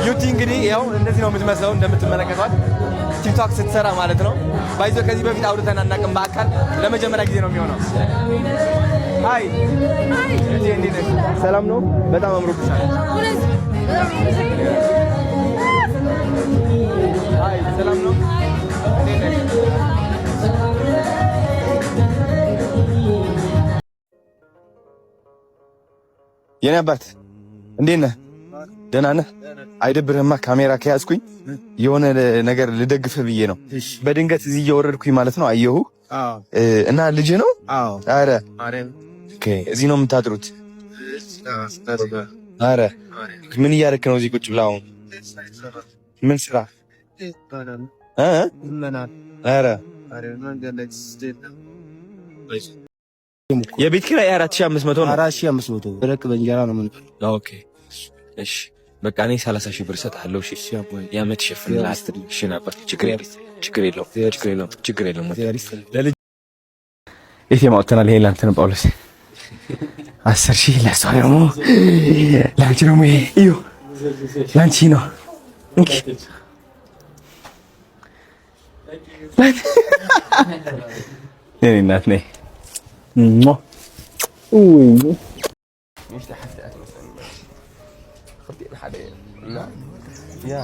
ዩቲ እንግዲህ ያው እንደዚህ ነው የምትመስለው፣ እንደምትመለከቷት ቲክቶክ ስትሰራ ማለት ነው። ባይዞ ከዚህ በፊት አውርተን አናውቅም በአካል፣ ለመጀመሪያ ጊዜ ነው የሚሆነው። ሀይ ዩቲ፣ እንዴት ነሽ? ሰላም ነው? በጣም አምሮብሻል። ሀይ ሰላም ነው? እንዴት ነሽ? የኔ አባት እንዴት ነህ? ደህና ነህ? አይደብርህማ? ካሜራ ከያዝኩኝ የሆነ ነገር ልደግፍህ ብዬ ነው። እሺ። በድንገት እዚህ እየወረድኩኝ ማለት ነው አየሁ። አዎ። እ፣ እና ልጅ ነው? አዎ። አረ። ማርያም። ኦኬ፣ እዚህ ነው የምታድሩት? አዎ። አረ። ምን እያደረክ ነው እዚህ ቁጭ ብለህ አሁን? ምን ስራ? ይባላል። እ? ይመናል። አረ። አረ፣ መንገድ ላይ ስትሄድ ነው። የቤት ኪራይ አራት ሺህ አምስት መቶ ነው። አራት ሺህ አምስት መቶ ብር በእንጀራ ነው የምንበላው። ኦኬ። እሺ። በቃ እኔ ሠላሳ ሺህ ብር እሰጥሃለሁ። እሺ። እሺ አባዬ። የዓመት ሸፍንልሃል። እግዚአብሔር ይስጥልኝ። እሺ ነበር። ችግር የለም። ችግር የለውም። ችግር የለውም። ችግር የለውም። እግዚአብሔር ይስጥልኝ። ለልጅ ኤቲኤም አውጥተናል። ይሄ ላንተ ነው ጳውሎስ። አስር ሺህ ለሷ ደግሞ፣ ለአንቺ ደግሞ ይሄ እዩ። ለአንቺ ነው። እንኪ። የኔ እናት ነይ። ሟ። ውይ። ንእሽተይ ሓፍቲ እያ ትመስለኒ። ክልቲኤን ሓደ እየን። እና ያ፣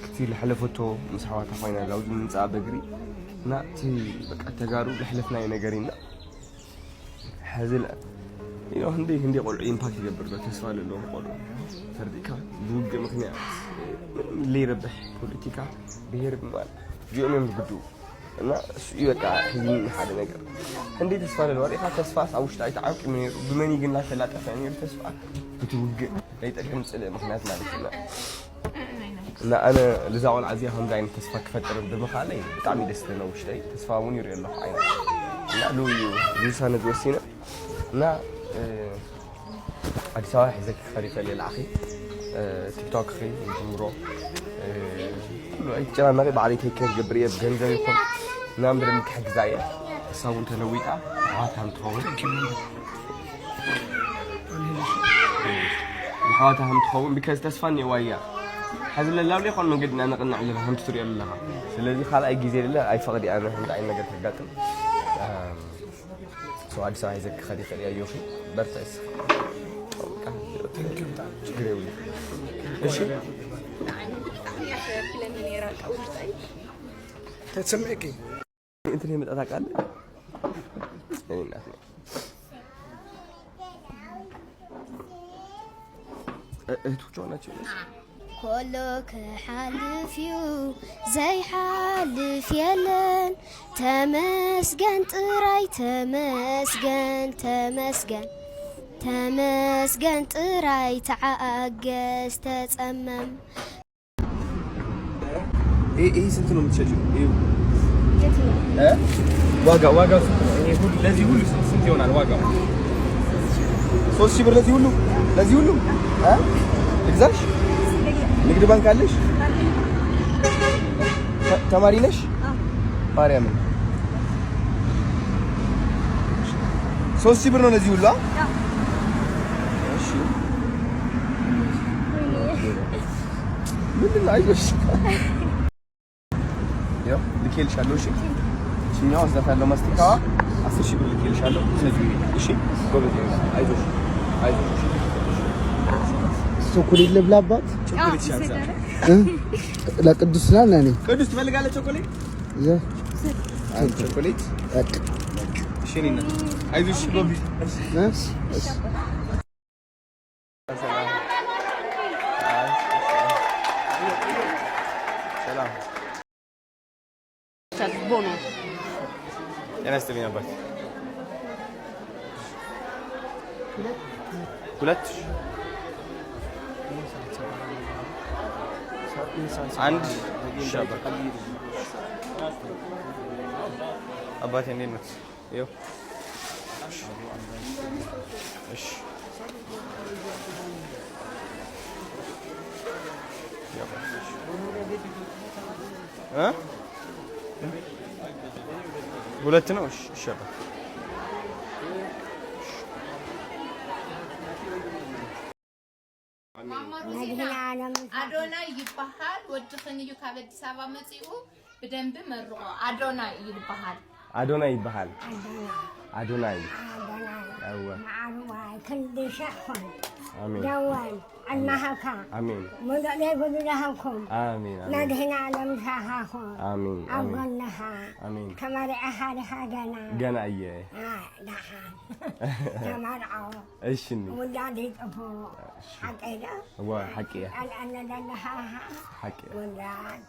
እቲ ዝሓለፈቶ ምስ ኣሕዋታ ኮይና ኣብዚ ምምፅኣ በእግሪ እና እቲ በቃ ተጋሩ ዘሕለፍናዮ ነገር እዩ። እና ሕዚ ለ-፣ you know፣ ህንደይ፣ ህንደይ ቆልዑ ኢምፓክት ይገብር ዶ? ተስፋ ለለዎም ቆልዑ ፈርዲካ ብውግእ ምኽንያት ምንም ለይረብሕ ፖለቲካ ብሄር ምባል እዚኦም እዮም ዝጉድኡ። እና እሱ እዩ በቃ ሕዚ ሓደ ነገር። ህንደይ ተስፋ ለለዋ ሪኢኻ፣ ተስፋስ ኣብ ውሽጣ ኣይተዓቂሙ ነይሩ። ብመን እዩ ግን እናተላጠፈ ነይሩ ተስፋ? እቲ ውግእ ለይጠቅም ፅልእ ምኽንያት ማለት እዩ። እና ኣነ ልዛ ቆልዓ እዚኣ ከምዚ ዓይነት ተስፋ ክፈጥር ብምኽኣለይ ብጣዕሚ ደስ ዝብለኒ ውሽጠይ። ተስፋ እውን ይርኢ ኣለኹ ዓይና። እና ሉ እዩ እዚ ውሳነ ዝወሲነ። እና፣ እ፣ ኣዲስ ኣበባ ሒዘኪ ክኸድ ይኽእል እየ፣ ልኣኺ። እ፣ ቲክቶክኺ ይጅምሮ። እ፣ ኩሉ ኣይትጨናነቒ፣ ባዕለይ ቴክ ኬር ክገብር እየ፣ ብገንዘብ ይኹን ምናምን ብደንቢ ክሕግዛ እየ። እሳ እውን ተለዊጣ ኣሕዋት ከም ትኸውን። ኣሕዋታ ከም ትኸውን፣ ቢካዝ ተስፋ እኒአዋ እያ። ሕዚ ለላብለ ይኾን መንገድና ነቕንዕ ኣለና፣ ከምቲ ትሪኦ ኣለኻ። ስለዚ ካልኣይ ግዜ ለለ ኣይፈቕድ እያ፣ ከምዚ ዓይነት ነገር ተጋጥም። ኣም፣ ሶ ኣዲስ ኣበባ ሒዘኪ ክኸድ ይኽእል እያ፣ ዮኺ። በርትዒ እስኺ። በቃ፣ ችግር የብሉን። እሺ። ተሰሚዕኪ? እንትን የመጣ ታውቃለህ? እኔ እናት ነኝ። እ-፣ እህቶቿ ናቸው። ኮሎ ክሓልፍ እዩ ዘይሓልፍ የለን። ተመስገን ጥራይ ተመስገን፣ ተመስገን፣ ተመስገን ጥራይ ተዓገስ ተጸመም። ይሄ፣ ይሄ ስንት ነው የምትሸጪው? ይሄ የትኛው? እ? ዋጋ፣ ዋጋው ስንት ነው? ይሄ ሁሉ፣ ለዚህ ሁሉ ስንት፣ ስንት ይሆናል ዋጋው? ሶስት ሺህ ብር ለዚህ ሁሉ፣ ለዚህ ሁሉ? እ? ልግዛሽ? ንግድ ባንክ አለሽ? ተ-፣ ተማሪ ነሽ? አዎ። ማርያምን። ሶስት ሺህ ብር ነው ለዚህ ሁሉ? አ? አዎ። እሺ። ምንድን ነው? አይዞሽ። ያው ልኬልሻለሁ። እሺ፣ እችኛዋ እዛ ያለው ማስቲካዋ አስር ሺህ ብር ልኬልሻለሁ። ስለዚህ እሺ፣ ጎበዝ ነው። አይዞሽ፣ አይዞሽ። ቸኮሌት ልብላባት? ቸኮሌት ሻዛ። እ? ለቅዱስ ና፣ ና፣ እኔ። ቅዱስ ትፈልጋለህ ቸኮሌት? ያ። አይ፣ ቸኮሌት። በቃ። እሺ፣ እኔ እና አይዞሽ፣ ጎበዝ። እ? እሺ። ሰላም። ሰላም። ቦኖ። ጤና ይስጥልኝ አባት። ሁለት። አንድ። እሺ አባት። አባቴ እንዴት ነው? ይኸው። እሺ። እ? ሁለት ነው። እሺ፣ እሺ አባት። ኣዶናይ ይበሃል። ወድኽን እዩ ካብ ኣዲስ ኣበባ መጺኡ። ብደንቢ መርቖ። ኣዶናይ እዩ ዝበሃል። ኣዶናይ ይበሃል። ኣዶናይ። ኣዶናይ። ኣዶናይ። እወ። መዓርዋይ ክንዲ ሸሕኹም። ኣሜን። ደወል። ዕድመ ሃብካ። ኣሜን። ሙሉእ ዘይብሉ ዝሃብኩም። ኣሜን፣ ኣሜን። መድህን ዓለም ምሳኻ ኹን። ኣሜን፣ ኣብ ኣሜን። ጎንኻ። ኣሜን። ተመሪዕኻ ዲኻ ገና? ገና እየ። አ፣ ደሓን። ተመርዖ። እሺ፣ እኒ። ውላድ ይጥፎ። እሺ። ሓቀይ ዶ? እወ፣ ሓቂ እያ። ኣነ ዘለኻ ሓቂ እያ። ውላድ፣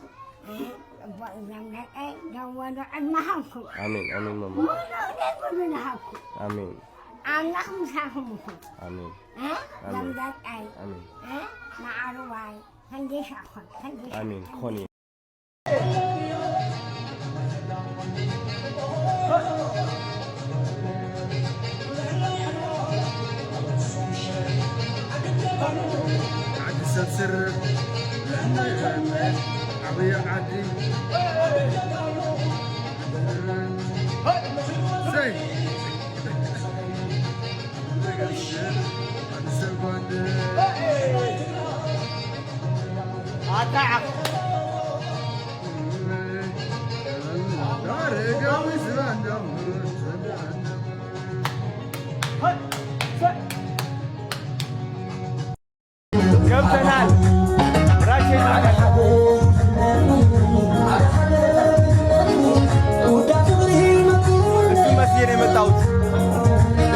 እ፣ ጽቡቕ ዘምለጠ፣ ደወሉ ዕድመ ሃብኩም። ኣሜን፣ ኣሜን፣ ማማ። ሙሉእ ዘይብሉ ዝሃብኩም። ኣሜን። ኣምላኽ ምሳኹም ይኹን። ኣሜን። እ? ኣሜን። ዘምለጠይ። ኣሜን። እ? መዓርዋይ። ፈንዲሻ ኹን፣ ፈንዲሻ። ኣሜን። ክኾን እዩ። ዓዲ ሰብ ስር፣ ዓብዪ ዓዲ። ሰይ። ገብተናል። ራኬት እሱ መስዬ ነው የመጣሁት።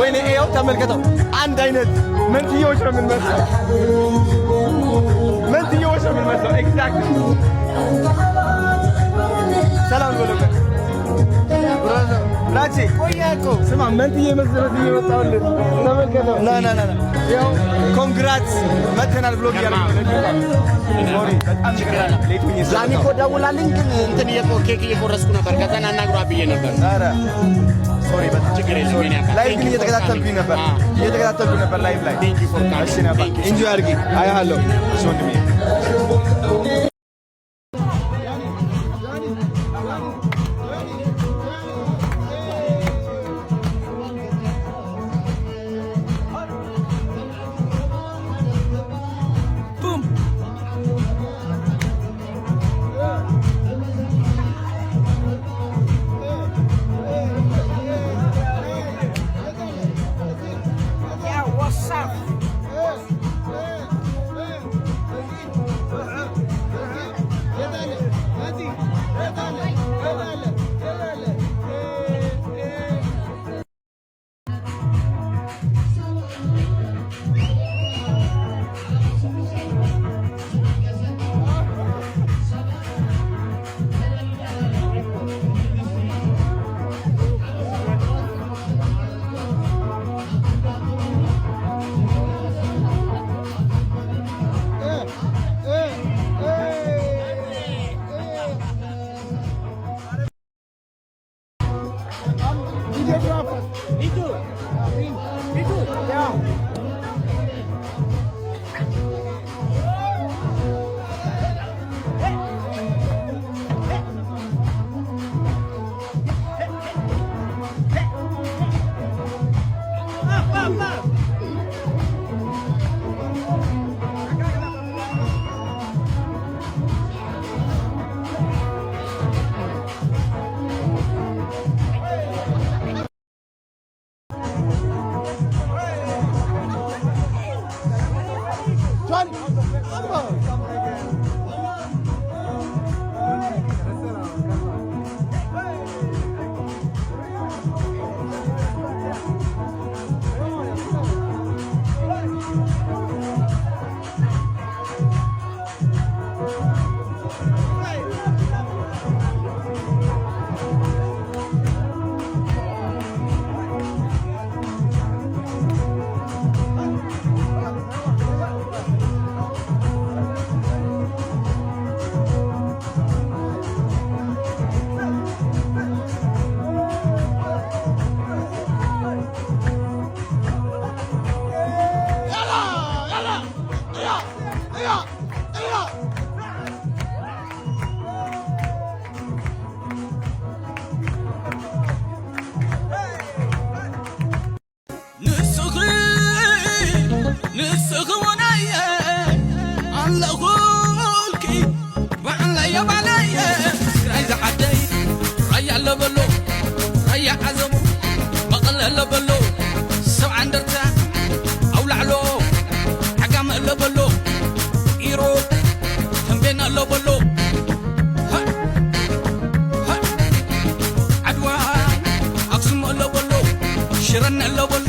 ወይኔ፣ ይኸው ተመልከተው፣ አንድ አይነት መንትዮች ነው የምንመስለው። መንትዮች ነው የምንመስለው። ኤግዛክት። ሰላም በለው። ብራዘር፣ ራቼ፣ ቆየ እኮ። ስማ፣ መንትዬ መስሎት እየመጣሁልህ። ተመልከተው። ና፣ ና፣ ና፣ ና። ያው፣ ኮንግራት፣ መተናል ብሎግ እያለ ነው። ሶሪ፣ በጣም ይቅርታ፣ ሌት ሆኜ ዛኒ እኮ ስለመጣሁ። ደውላልኝ፣ ግን እንትን እየቆ-፣ ኬክ እየቆረስኩ ነበር። ከዛ ና እናግሯ ብዬ ነበር። ኧረ፣ ሶሪ፣ በጣም ችግር የለም፣ ሶሪ። የኔ አባት። ላይቭ ግን Thank you for እየተከታተልኩኝ coming። ነበር። አዎ። እየተከታተልኩ ነበር ላይቭ ላይ። Thank you for coming። እሺ፣ ነባ። Thank you so ኢንጆይ አድርጊ። አያለሁ። እሺ፣ ወንድሜ። Yeah, what's up? ረን ኣለወል